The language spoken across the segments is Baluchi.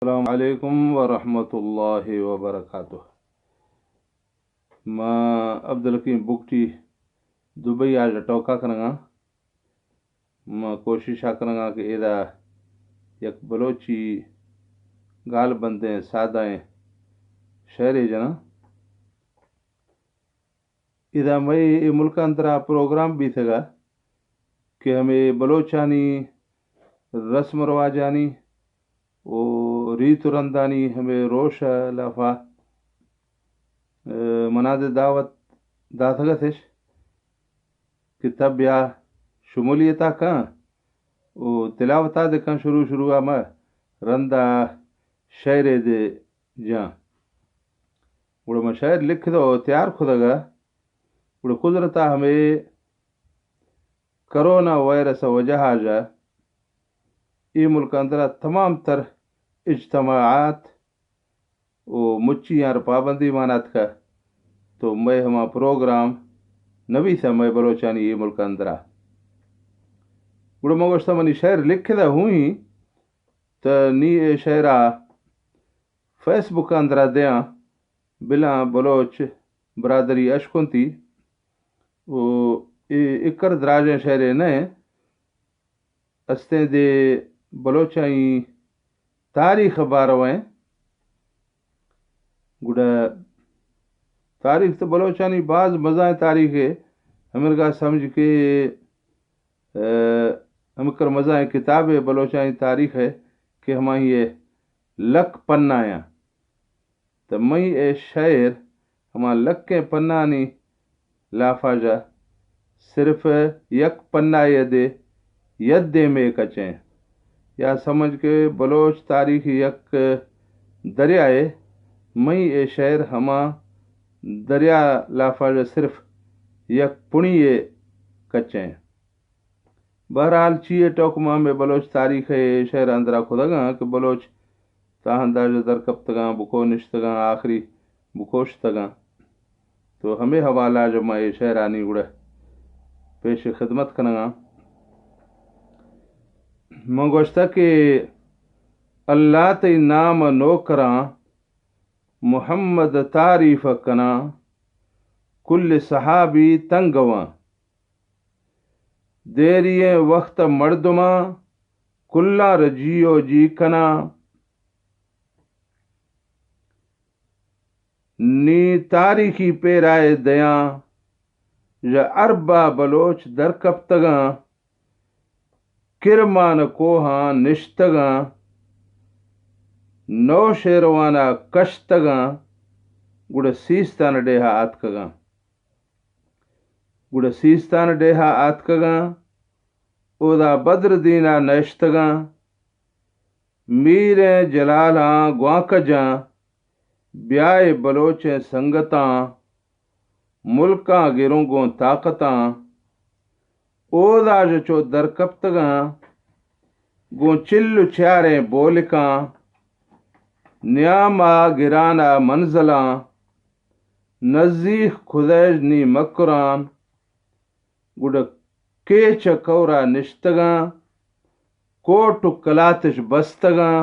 السلام علیکم ورحمۃ اللہ وبرکاتہ۔ ما عبدالحکیم بگٹی دبئی آ ٹوکا کنگاں۔ ما کوشش آ کنگاں کہ ادا یک بلوچی گال بندیں سادائیں شعرے جناں۔ ادا مئے اے ملک اندرا پروگرام بیتگا کہ ہمے بلوچانی رسم رواجانی و ریت و رندانی ہمے روش ء لافا، ء، منا دے دعوت داتگ اتش کہ تب بیا شمولیتا کن و تلاوتا دے کن، شروع شروع ء ما رندا شعرے دے جاں۔ گڑا من شعر لکھتہ و تیار کتگا، گڑا قدرتا ہمے کرونا وائرس ء وجہ ء اے ملک اندرا تمام تر اجتماعات و مچی آر پابندی مان اتکا، تو مئے ہما پروگرام نبیسا مئے بلوچانی اے ملک اندرا۔ گڑا من گوشتا منی شعر لکھتہ ہوں ہی، تو نی اے شعرا فیس بک اندرا دیاں، بلاں بلوچ برادری اشکنتی و اے اکر دراجیں شعرے نہ استیں دے بلوچانی تاریخ بارو ہیں۔ گڑا تاریخ تو بلوچانی باز مزائیں تاریخ ہے، ہمرگا سمجھ کے ء ہمکر مزائیں کتابے بلوچانی تاریخ ء کہ ہمائی ء لک پنایاں، تو مئی ء شعر ہما لکیں پنانی لافاژ ء صرف یک پنائے دے ید دیمے کچیں، یا سمجھ کہ بلوچ تاریخ یک دریائے، مئی ء شعر ہما دریا لافاژ ء صرف یک پنی ء کچیں۔ بہرحال، چی ء ٹوک ما ہمے بلوچ تاریخ ء شعر اندرا کھدگاں کہ بلوچ تا انداز ء درکپتگاں، بکو نشتگاں، آخری بکوشتگاں۔ تو ہمے حوالہ ء ما اے شعرانی گڑا پیش خدمت کنگاں۔ من گوشتہ کہ اللہ تئی نام ء نوکراں، محمد تعریف ء کناں، کل صحابی تنگواں۔ دیری ایں وخت ء مردماں کلاں رجی و جی کناں۔ نی تاریخی پیرائے دیاں، ژ اربا بلوچ درکپتگاں، کرمان کوہاں نشتگاں، نو شیروانا کشتگاں، گڑا سیستان ڈیہا آتکگاں۔ گڑا سیستان ڈیہا آتکگاں، اودا بدر دینا نشتگاں۔ میریں جلالاں گوانکجاں، بیائے بلوچیں سنگتاں، ملکاں گروں گوں طاقتاں۔ اودا ژ چو درکپتگاں، گوں چل و چاریں بولکاں، نیاما گرانا منزلاں، نزیک خدیج نی مکران، گڈ کیچ ء کورا نشتگاں، کوٹ و کلاتش بستگاں،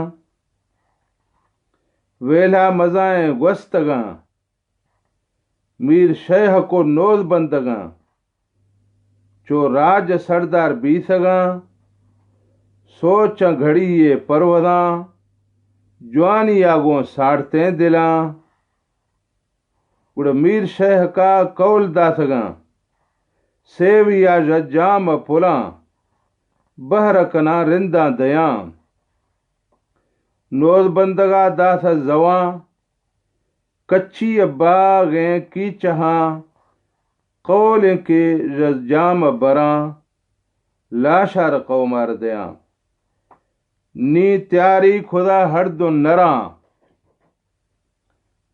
ویلھا مزائیں گوستگاں، میر شیہک و نوز بندگاں، چو راج ء سردار بیسگاں، سوچاں گھڑی ء پروداں، جوانی ء گوں ساڑتیں دلاں۔ گڑا میر شیہکا قول داتگاں، سیوی ء ژ جام ء پلاں، بہر کناں رنداں دیاں۔ نوز بندگا داتہ زواں، کچی ء باغیں کیچہاں، قولیں کہ ژ جام ء براں، لاشار قومار دیاں۔ نی تیاری خدا ہر دو نراں،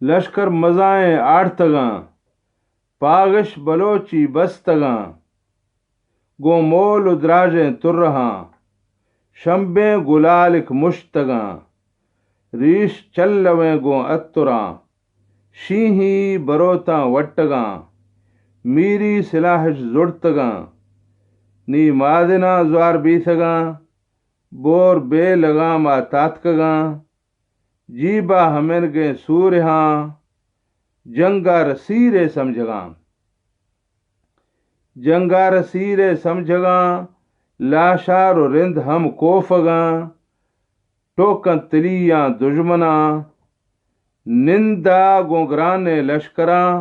لشکر مزائیں آڑتگاں، پاغش بلوچی بستگاں، گوں مول و دراجیں ترہاں، شمبیں گلالک مشتگاں، ریش چلویں گوں اتراں، شیہی بروتاں وٹگاں، میری سلاہش زڑتگاں، نی مادناں زوار بیتگاں، بور بے لگام ء تاتکگاں، جیبا ہمرگیں سورہاں، جنگا رسیرے سمجھگاں۔ جنگا رسیرے سمجھگاں، لاشار و رند ہم کوفگاں۔ ٹوکن تلیاں دژمناں، نندا گوں گرانیں لشکراں۔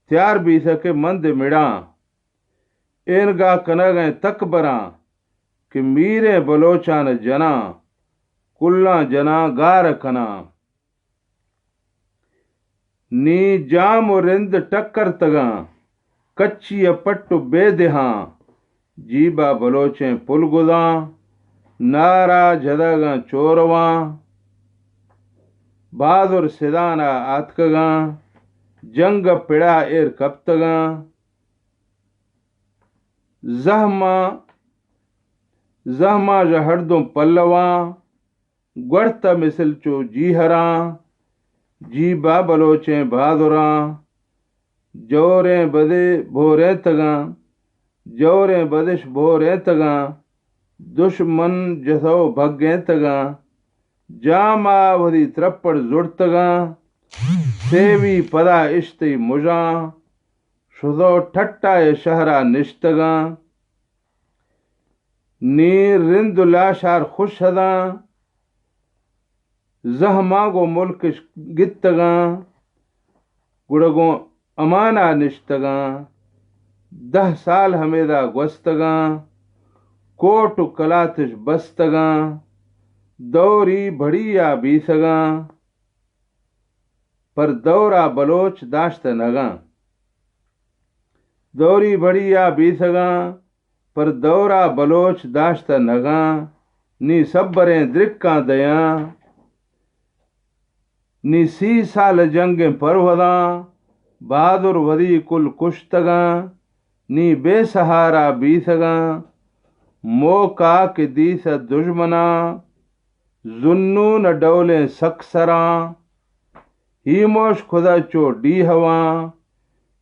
تیار بیثہ کہ مند مڑاں، اینگا کنگیں تکبراں۔ کہ میریں بلوچان جناں، کلاں جناں گار کناں۔ نی جام و رند ٹکرتگاں، کچی ء پٹ و بے دہاں۔ جیبا بلوچیں پلگداں، نارا جھدگاں چورواں۔ بہادر سدانا آتکگاں، جنگ ء پڑا ایر کپتگاں۔ زہماں، زہماں ژہ ہڑدوں پلواں، گوڑتہ مثل چو جیہراں۔ جیبا بلوچیں بہادراں، جوریں بدے بھورینتگاں، جوریں بدش بھورینتگاں۔ دشمن جثو بھگینتگاں، جاما وثی ترپڑ زڑتگاں۔ سیوی پدا اشتئی مژاں، شثو ٹھٹا ء شہرا نشتگاں۔ نی رند و لاشار خوش ہداں، زہماں گوں ملکش گتگاں، گڑا گوں امانا نشتگاں۔ دہ سال ہمیدا گوستگاں، کوٹ و کلاتش بستگاں۔ دوری بھڑیا بیثگاں، پر دورا بلوچ داشتہ نگاں۔ دوری بھڑیا بیثگاں، پر دورا بلوچ داشتہ نگاں۔ نی سبریں درکاں دیاں، نی سی سال جنگیں پروھداں، بہادر وثی کل کشتگاں۔ نی بے سہارا بیثگاں، موکا کہ دیثہ دژمناں۔ ذوالنون ء ڈولیں سک سراں، ہیموش خدا چو ڈیہواں۔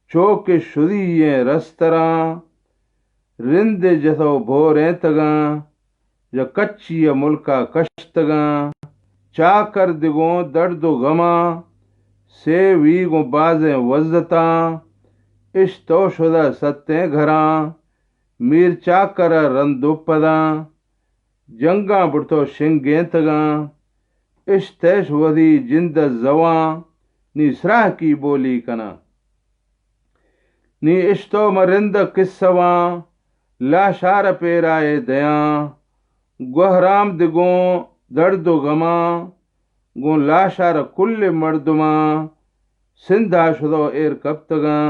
چو کہ شدی ئیں رستراں، رند ء جثو بھورینتگاں، ژہ کچی ء ملکا کشتگاں۔ چاکر دگوں درد و غماں، سیوی گوں بازیں وزتاں۔ اشتو شدہ ستیں گھراں، میر چاکر ء رند و پداں۔ جنگاں بڑتو شنگینتگاں، اشتیش وثی جند ء زواں، نی سراہکی بولی کناں۔ نی اشتو مہ رند ء قصہ واں، لاشار ء پیرائے دیاں۔ گوہرام دگوں درد و غماں، گوں لاشار ء کل مردماں۔ سندھ ء شدو ایر کپتگاں،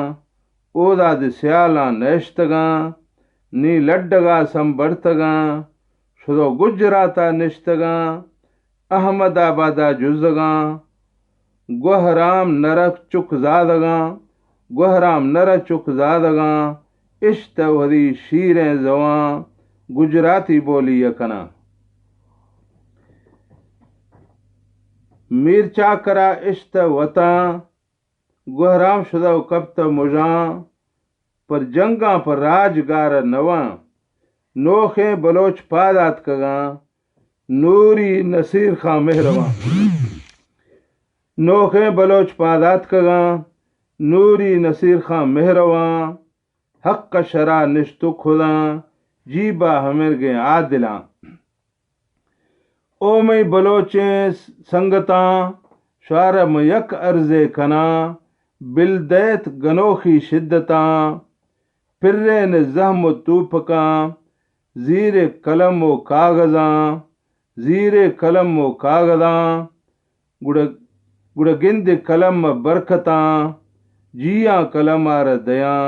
اودا دے سیالاں نشتگاں، نی لڈگا سمبرتگاں، شدو گجرات ء نشتگاں، احمد آباد ء جزگاں۔ گوہرام نرک چک زادگاں، گوہرام نرک چک زادگاں، اشت ء وثی شیریں زواں گجراتی بولی ء کناں۔ میر چاکر ء اشت ء وتاں، گوہرام شدہ و کپتہ مژاں، پر جنگاں پہ راج گار ء نواں۔ نوخیں بلوچ پاد آتکگاں، نوری نصیر خان مہرواں۔ نوخیں بلوچ پاد آتکگاں، نوری نصیر خان مہرواں۔ حق ء شرا نشتک خداں، جیبا ہمرگیں عادلاں۔ او مئی بلوچیں سنگتاں، شعر ء من یک عرضے کناں، بل دئیت گنوخی شدتاں، پرین زہم و توپکاں، زیر قلم و کاغذاں، زیر قلم و کاغذاں، گڑا، گڑا گند قلم ء برکتاں، جیاں قلم ء را دیاں،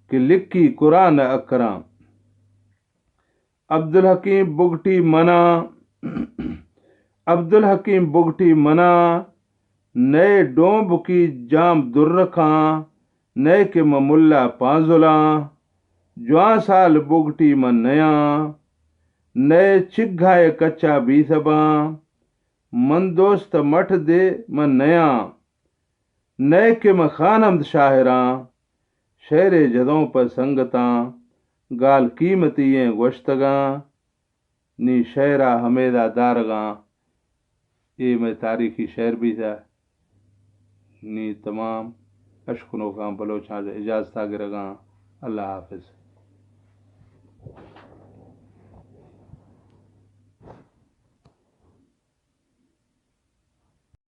کہ لکھی قرآن ء اکراں۔ عبدالحکیم بگٹی منا، عبدالحکیم بگٹی منا، نئے ڈومبکی جام درکاں، نئے کہ من ملا پانزلاں، جوان سال بگٹی من نیاں، نئے چگھائے کچا بیثباں، من دوست مٹ دے من نیاں۔ نئے کہ من خان حمد شاعراں، شعرے جھدوں پہ سنگتاں، گال قیمتی ایں گوشتگاں، نی شعرا ہمیدا دارگاں۔ اے مئے تاریخی شعر بیتہ۔ نی تمام اشکنوکاں بلوچاں اجازتا گرگاں۔ اللہ حافظ۔